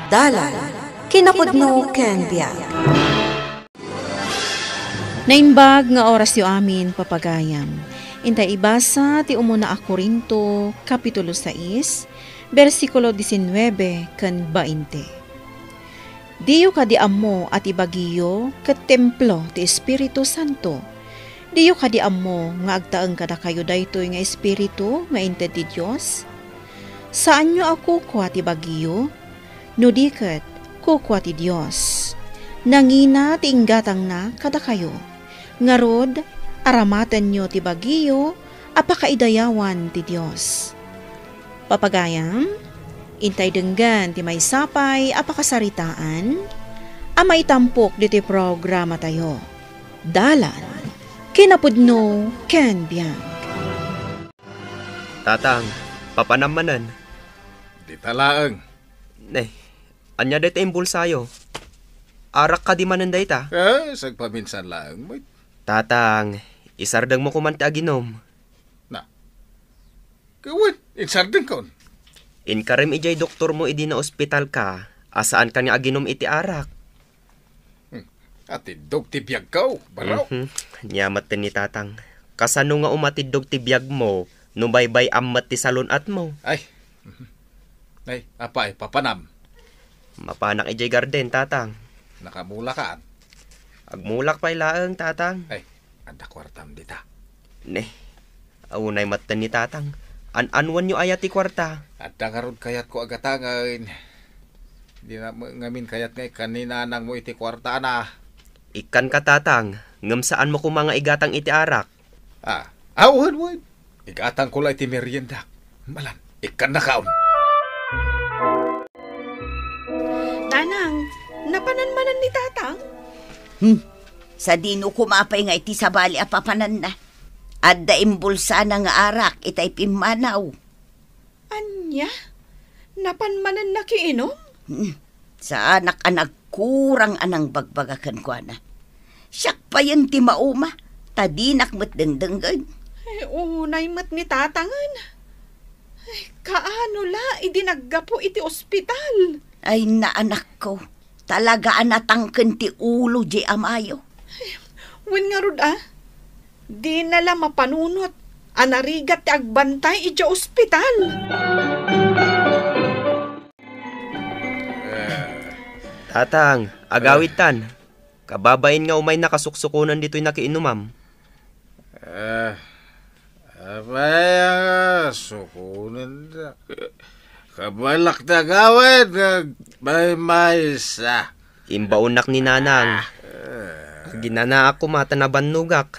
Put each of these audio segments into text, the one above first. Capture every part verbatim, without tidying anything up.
Dalan, kinapudno ken biag. Naimbag nga orasyo amin, papagayam. Intay ibasa ti umuna a Corinto, Kapitulo sais, bersikulo disinnuebe ken bainte. Diyo kadi ammo a ti bagiyo ket templo ti Espiritu Santo? Diyo kadi ammo nga agtaeng kadakayo daytoy nga Espiritu nga inted ti Dios? Saanyo a kukua ti bagiyo? No di ket, kukua ti Dios. Nangina ti inggatangna kadakayo. Ngarud, aramatenyo ti bagiyo a pakaidayawan ti Dios. Papagayam, intay denggen ti maysa pay a pakasaritaan a maitampok ditoy programatayo. Dalan, kinapudno ken biag. Tatang, papanam manen. Dita laeng. Ne, ania dayta imbulsayo? Arak kadi manen dayta? Eh, sagpaminsan laeng met. Tatang, isardengmo koman ti aginom. Na, kawen, insardengkon. Inkarem idiay doktormo idi naospitalka a saankan nga aginom iti arak. Hmm. Atiddog ti biagko, baro. Mhm. Nia met ni Tatang. Kasano nga umatiddog ti biagmo no baybay-am met ti salun-atmo? Ay. Mhm. Ay, apay, papanam. Mapanak idiay garden, Tatang. Nakamulakan? Agmulak pay laeng, Tatang. Ay, adda kuartam dita. Ne, aw, unay met ni Tatang. An-anuenyo aya ti kuarta? Adda ngarud kayatko a gatangen. Di na, ngamin kayat nga ikkan ni nanangmo iti kuartana. Ikkanka, Tatang, ngem saanmo koma nga igatang iti arak. Ah, ah, wen, wen. Igatangko la iti meriendak. Malan, ikkannakon. Nanang, napanan manen ni Tatang? Hmm. Sadino koma pay nga iti sabali a papananna? Adda imbulsana nga arak itay pimmanaw. Ania? Napan manen nakiinom? Hmm. Saanak a nagkurang a nangbagbaga kenkuana. Siak payen ti mauma, ta dinak met dengdenggen. Ay, unay met ni Tatangen. Ay, kaano la idi naggapu iti ospital? Ay, naanakko. Talaga a natangken ti ulo di amayo. Wen ngarud a, dina la mapanunot a narigat ti agbantay idiay ospital. Tatang, agawidtan. Kababain nga umay nakasuksukonan ditoy nakiinumam. Ah, apay nga sukonen da? Kabalak ti agawid, agmaymaysa. Imbaonnak ni Nanang. Ah. Aginanaak koma ta nabannogak.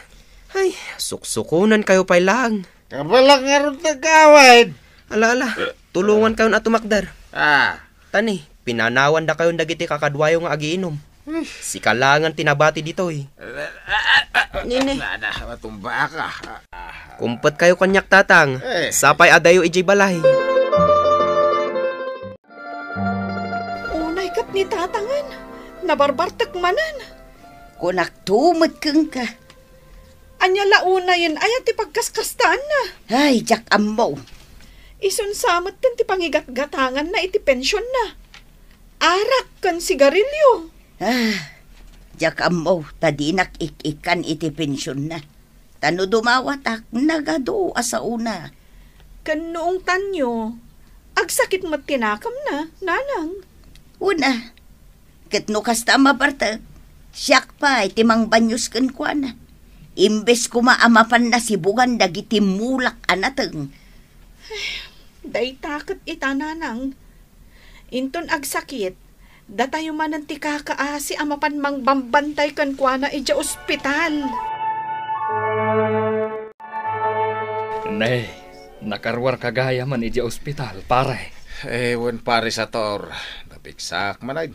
Ay, suksukonankayo pay laeng. Kabalak ngarud ti agawid. Ala, ala, tulongankayon a tumakder. Ah. Tani, pinanawandakayon dagiti kakaduayo nga agiinom. Sika laengen ti nabati ditoy. Nini. Nada, matumba ka. Kumpetkayo kaniak, Tatang. Eh. Sapay adayo idiay balay. Unay ket ni Tatangen, nabarbartek manen. Kunakto met kenka. Ania la unayen aya ti pagkaskastaanna? Ay, diak ammo. Isun sa metten ti pangigatgatanganna iti pensionna. Arak ken sigarilio. Ah, diak ammo, ta dinak ik-ikkan iti pensionna. Ta no dumawatak, nagadu a saona. Ken no ungtanyo, agsakit met ti nakemna, Nanang. Una, ket no kasta a mabartek, siak pay ti mangbanyos kenkuana. Imbes koma a mapanna sibugan dagiti mulak a nateng. Dayta ket ita, Nanang. Inton agsakit, datayo manen ti kakaasi a mapan mangbambantay kenkuana idiay ospital. Ne, nakaruarka gayamen idiay ospital, pare. Eh, wen, pare Sator, napiksak manen.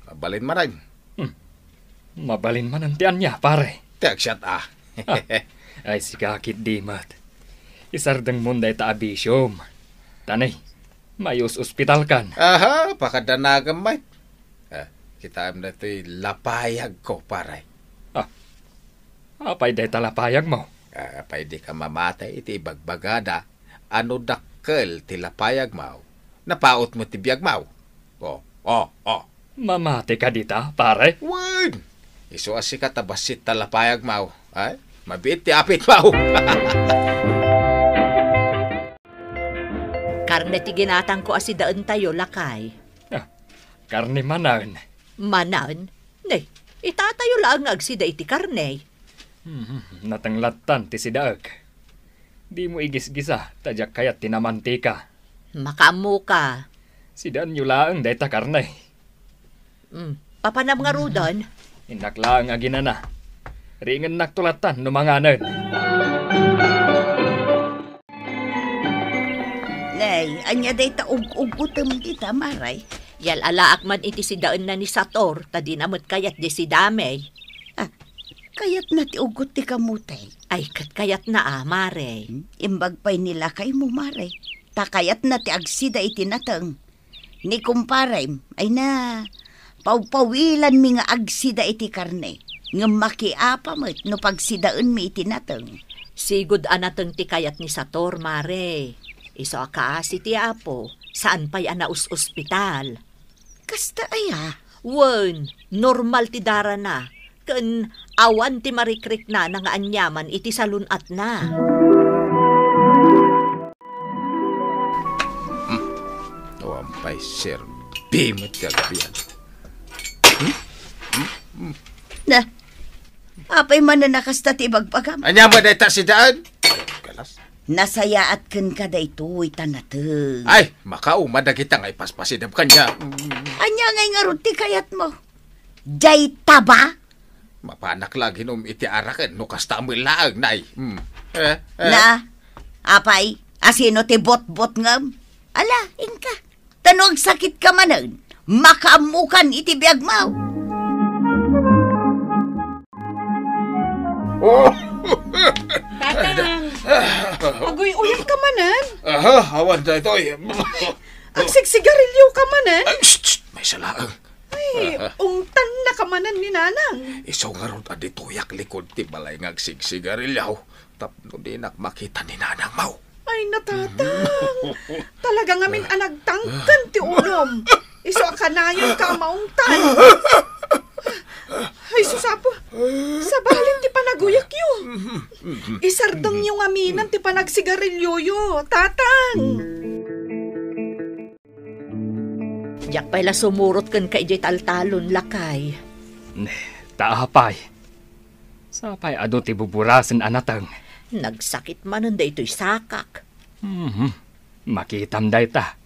Mabalin manen. Hmm. Mabalin manen ti ania, pare? Ti agsat a. Ah, ay, sika ketdi met. Isardengmon dayta a bisiom. Ta ne, maus-ospitalkan. Aha, pakaddanagem met. Ah, kitaem daytoy lapayagko, pare. Ah, apay dayta lapayagmo? Ah, apay dika mamatay iti ibagbagada a no dakkel ti lapayagmo, napaut met ti biagmo. O, Oh, oh. Mamati ka dita, pare? Wen! Isu a sika ta bassit ta lapayag, Mao. Ay, mabiit ti apit, Mao. Karne ti ginatangko a sidaentayo, lakay. Ah, karne manen. Manen? Ne, itatayo laeng nga agsida iti karne. Hmm, nateng lattan ti sidaek. Dimo igisgisa, ta diak kayat ti namantika. Makaammoka. Sidaenyo laeng dayta karne. Mm, papanam ngaruden? Innak laeng aginana. Riingennakto lattan no manganen. Nay, ania dayta ug-ugutem dita, Mare? Yal-alaak man iti sidaenna ni Sator, ta dina met kayat di sidami. Ah, kayatna ti ugot ti kamote. Ay, ket kayatna a, Mare. Hmm? Imbag pay ni lakaymo, Mare. Ta kayatna ti agsida iti nateng. Ni kumparem, ay na, pawpawilanmi nga agsida iti karne. Ngem makiapa met no pagsidaenmi iti nateng. Sigud a nateng ti kayat ni Sator, Mare. Isu a kaasi ti Apo, saan pay a naus-ospital. Kasta aya? Wen, normal ti darana, ken awan ti marikriknana nga aniaman iti salun-atna. Hmm. Awan pay serbi met ti agbiag. Hmm? Hmm? Hmm? Na, apay manen a kasta ti ibagbagam? Ania met dayta sidaen? Galas. Nasayaat kenka daytoy ta nateng. Ay, makauma dagita nga ipaspasidem kaniak. Ania ngay ngarud ti kayatmo? Dayta ba? Mapanak la aginom iti araken no kasta met laeng, nay. Hmm. Eh, eh. Na, apay, asino ti botbot ngem? Ala, inka. Ta no agsakitka manen, makaammokan iti biagmo. Oh! Tatang, aguy-uyam ka manen? Aha, awan daytoy. Agsigsigarilyo ka manen? Ay, shh, shh, maysa laeng. Ay, ungtan na ka manen ni Nanang. Isu ngarud a ditoyak likod ti balay nga agsigsigarilyo. Tapno dinak makita ni Nanang, Mao. Ay, natatang. Talaga ngamin a nagtangken ti ulom. Isu a kanayon ka a maungtan. Ay, sus, Apo. Sabalen ti panaguyakyo. Isardengyo ngaminen ti panagsigarilyoyo, Tatang. Diak pay la sumurot kenka idiay taltalon, lakay. Ne, ta apay? Sapay adu ti buburasen a nateng. Nagsakit manen daytoy sakak. Mhm. Makitam dayta.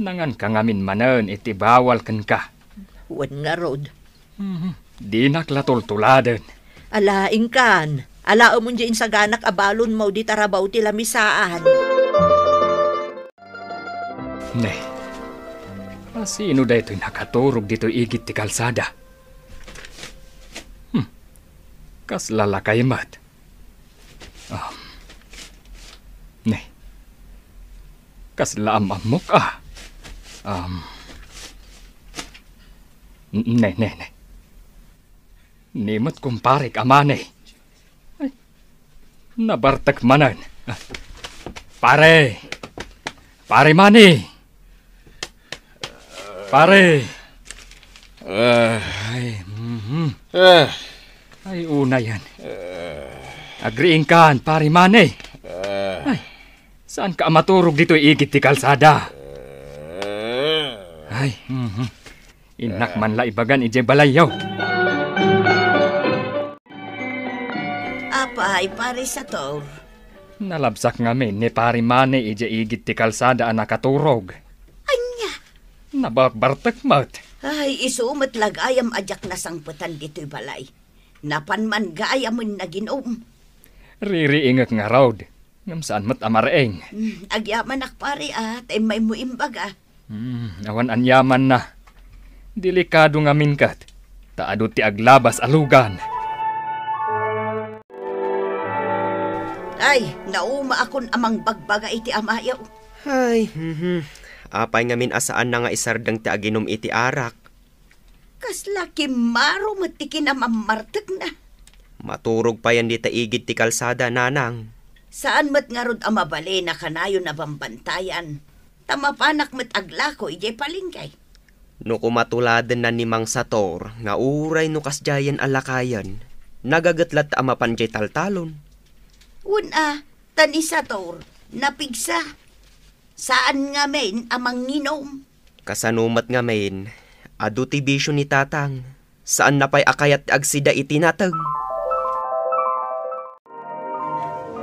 Nanganka ngamin manen iti bawal kenka. Wen ngarud. Mhm. Dinak la tultuladen. Ala, inkan. Alaemon diay insaganak a balonmo di tarabaw ti lamisaan. Ne, asino daytoy nakaturog ditoy igid ti kalsada? Hmm, kasla lakay met. Um, ne, kasla am-ammok a. Um, n-, ne, ne, ne. Ni met kumparek a Manny. Ay, nabartek manen. Pare! Pare Manny! Pare! Ah. Ay, mhm. Ah. Ay, unayen. Ah. Agriingkan, Pare Manny. Ah. Ay, saanka a maturog ditoy igid ti kalsada? Ah. Ay, mhm. Innak man la ibagan idiay balayyo. Apay, Pare Sator? Nalabsak ngamin ni Pare Manny idiay igid ti kalsada a nakaturog. Ania? Nabarbartek met. Ay, isu met la gayam a diak nasangpetan ditoy balay. Napan man gayamen naginom. Ririingek ngarud. Ngem saan met a mareng. Hmm, agyamanak, pare, a, ta immaymo imbaga. Hmm, awan anyamanna. Delikado ngamin ket, ta adu ti aglabas a lugan. Ay, naumaakon a mangbagbaga iti amayo. Ay, mhm. Apay ngamin a saanna nga isardeng ti aginom iti arak? Kasla kimmaro met ti kinamammartekna. Maturog payen dita igid ti kalsada, Nanang. Saan met ngarud a mabalin a kanayon a bambantayan, ta mapanak met aglako idiay palengke. No kumatuladenna ni Mang Sator nga uray no kasdiayen a lakayen, nagaget latta a mapan diay taltalon. Wen a, ta ni Sator, napigsa. Saan ngamin a manginom. Kasano met ngamin, adu ti bisio ni Tatang. Saanna pay a kayat ti agsida iti nateng.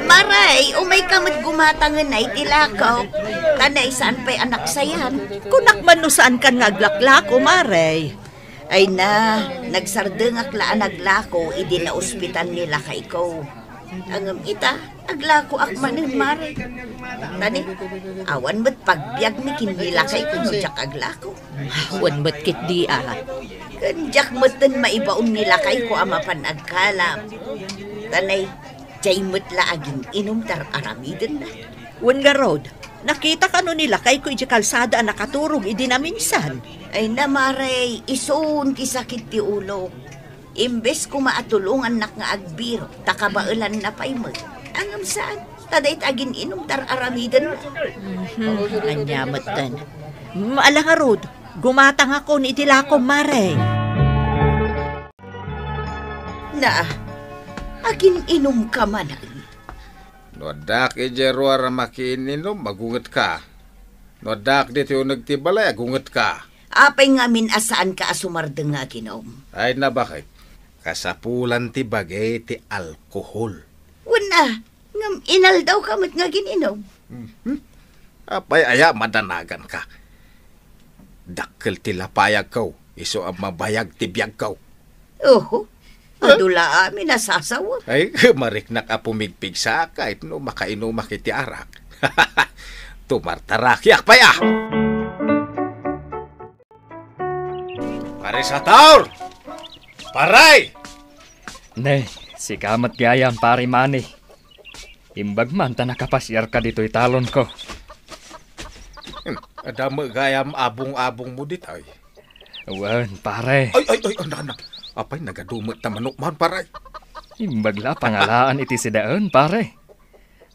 Maray, umayka met gumatangen iti lakok. Tanay, saan pay a naksayan? Kunak man no saankan nga aglaklako, Maray. Ay na, nagsardengak la a naglako idi naospital ni lakayko. Ngem ita, aglakoak manen, Mare. Tani, awan met pagbiagmi ken ni lakayko no diak aglako. Wen met ketdi a. Ken diak metten maibaon ni lakayko a mapan agkalap. Tanay, diay met la agin-inom tar-aramidenna. Wen ngarud, nakitak no ni lakayko idiay kalsada a nakaturog idi naminsan. Ay na, Mare, isun ti sakit ti ulok. Imbes koma a tulongannak nga agbirok, ta kabaelanna pay met. Ngem saan, ta dayta agin-inom tar-aramidenna. Mhm, ania metten. Mm, ala ngarud, gumatangakon iti lakom, Mare. Naa, agin-inumka manen. No addaak idiay ruar a makiin-inom, agungetka. No addaak ditoy uneg ti balay, agungetka. Apay ngamin a saanka a sumardeng nga aginom? Ay, nabaket. Kasapulan ti bagay ti alkohol. Wen a, ngem inaldawka met nga agin-inom. Mhm. Apay aya madanaganka? Dakkel ti lapayagko, isu a mabayag ti biagko. Oho, adu la amin a sasawen. Ay, mariknak a pumigpigsaak no makainumak iti arak. Tumartarakiak pay a! Pare Sator! Pare! Ne, sika met gayam, Pare Manny. Imbag man ta nakapasiarka ditoy talonko. Hmm, adda met gayam abong-abongmo ditoy. Wen, pare. Ay, ay, ay, anda, anda. Apay, nagadu met ta manok man, pare. Imbag la pangalaan iti sidaen, pare.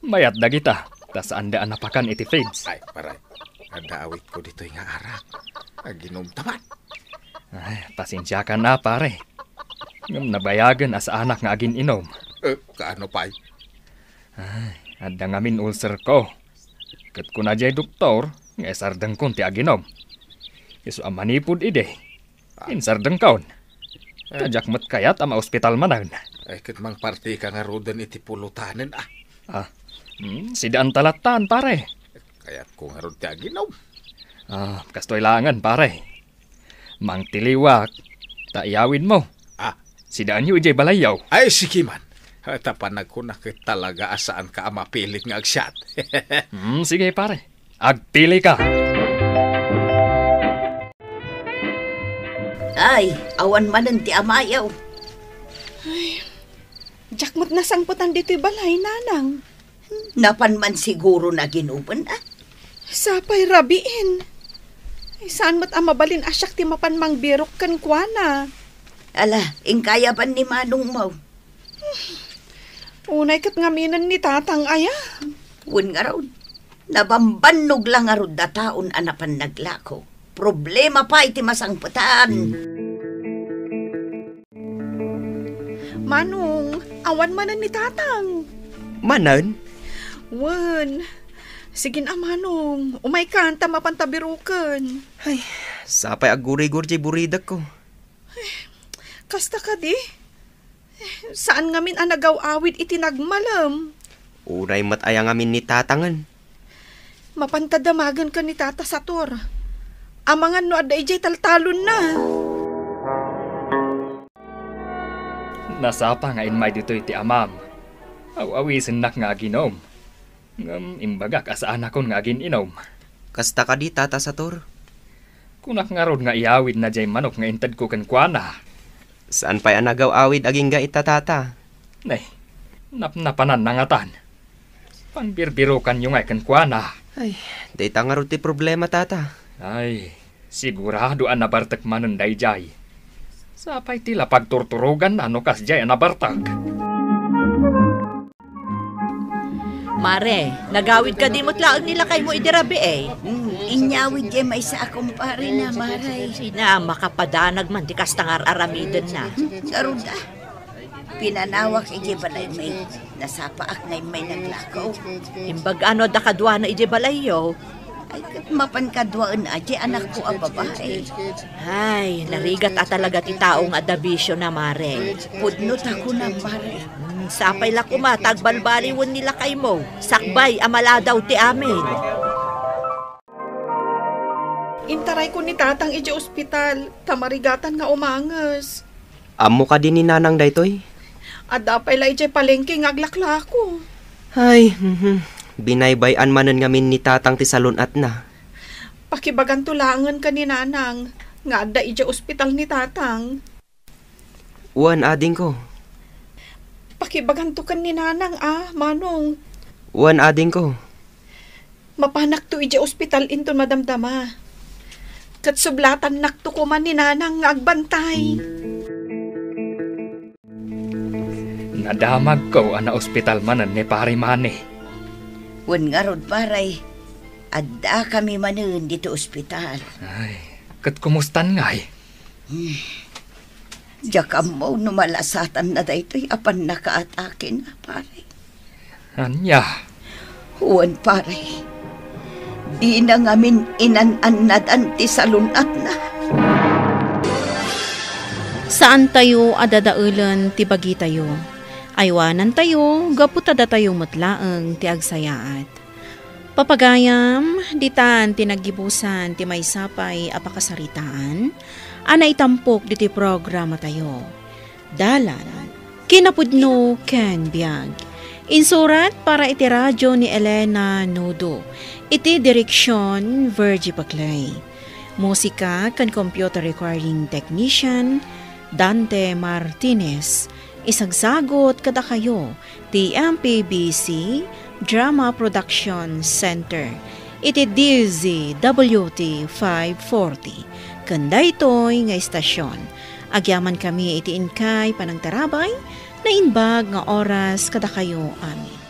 Mayat dagita, ta saanda a napakan iti feeds. Ay, pare. Adda awitko ditoy nga arak. Aginom ta man. Ay, pasensiakan a, pare. Ngem nabayagen a saanak nga agin-inom. Eh, kaano pay? Ay, adda ngamin ulcerko. Ket kuna diay doktor nga isardengkon ti aginom. Isu a manipud idi, insardengkon. Eh. Ta diak met kayat a maospital manen. Ay, ket mangpartika ngaruden iti pulotanen, a. Ah, hmm, sidaanta lattan, pare. Kayatko ngarud ti aginom. Ah, kastoy laengen, pare. Mangtiliwak, ta iyawidmo. Ah. Sidaanyo idiay balayyo. Ay, sige man. Ta panagkuna ket talaga a saanka a mapilit nga agsiat. Hmm, sige, pare. Agpilika. Ay, awan manen ti amayo. Ay, diak met nasangpetan ditoy balay, nanang. Napan man siguro naginumen, a? Sapay rabiin. Ay, saan met a mabalin a siak ti mapan mangbirok kenkuana. Ala, inkay a ban ni manongmo. Unay ket ngaminen ni tatang aya. Wen ngarud, nabambannog la ngarud a taon a napan naglako. Problema pay ti masangpetan. Manong, awan manen ni tatang. Manen? Wen. Sige a, manong, umaykan ta mapanta biroken. Ay, sapay aggurigor diay buridekko. Kasta kadi? Saan ngamin a nagaw-awid iti nagmalem? Unay met aya ngamin ni tatangen. Mapanta damagen ken ni Tata Sator. Amangan no adda idiay taltalonna. Nasapa nga immay ditoy ti amam. Aw-awisennak nga aginom. Ngem imbagak a saanakon nga agin-inom. Kasta kadi, Tata Sator? Kunak ngarud nga iyawidna diay manok nga intedko kenkuana. Saan pay a nagaw-awid agingga ita, Tata? Ne, napnapananna ngatan. Pangbirbirokanyo ngay kenkuana. Ay, dayta ngarud ti problema, Tata. Ay, sigurado a nabartek manen daydiay. Sapay ti la pagturturoganna no kasdiay a nabartek. Mare, nagawid kadi met laeng ni lakaymo idi rabii? Hmm, Inyawid diay maysa a kumparena, Mare. Sina, makapadanag man ti kasta nga ar-aramidenna. Ngarud, a, pinanawak idiay balaymi. Nasapaak nga immay naglako. Imbag no adda kaduana idiay balayyo? Ay, ket mapan kaduaen a diay anakko a babai. Ay, narigat a talaga ti tao nga adda bisiona, Mare. Pudno ta kunam, Mare. Hmm, sapay la koma ta agbalbaliwen ni lakaymo. Sakbay a maladaw ti amin. Intarayko ni Tatang idiay ospital, ta marigatan nga umanges. Ammo kadi ni Nanang daytoy? Adda pay la idiay palengke nga aglaklako. Ay, mhm. Binaybay-an manen ngamin ni Tatang ti salun-atna. Pakibaganto laengen ken ni Nanang nga adda idiay ospital ni Tatang. Wen, adingko. Pakibaganto ken ni Nanang a, Manong. Wen, adingko. Mapanakto idiay ospital inton madamdama. Ket sublatannakto koma ni Nanang nga agbantay. Nadamagko a naospital manen ni Pare Manny. Wen ngarud, Pare, addakami manen ditoy ospital. Ay, ket kumustan ngay? Hmm. Diak ammo no malasatanna daytoy a pannakaatakena, Pare. Ania? Wen, Pare. Dina ngamin inan-annadan ti salun-atna. Saantayo a dadaelen ti bagitayo. Aywanantayo gapu ta datayo met laeng ti agsayaat. Papagayam, ditan ti naggibusan ti maysa pay a pakasaritaan a naitampok ditoy programatayo. Dalan, kinapudno ken biag. Insurat para iti radio ni Elena Nudo. Iti direksion, Virgie Paclay. Musika ken computer recording technician, Dante Martinez. Isagsagut kadakayo ti M P B C Drama Production Center iti D Z W T five forty. Ken daytoy nga istasyon, agyamankami iti inkay panangtarabay, naimbag nga oras kadakayo amin.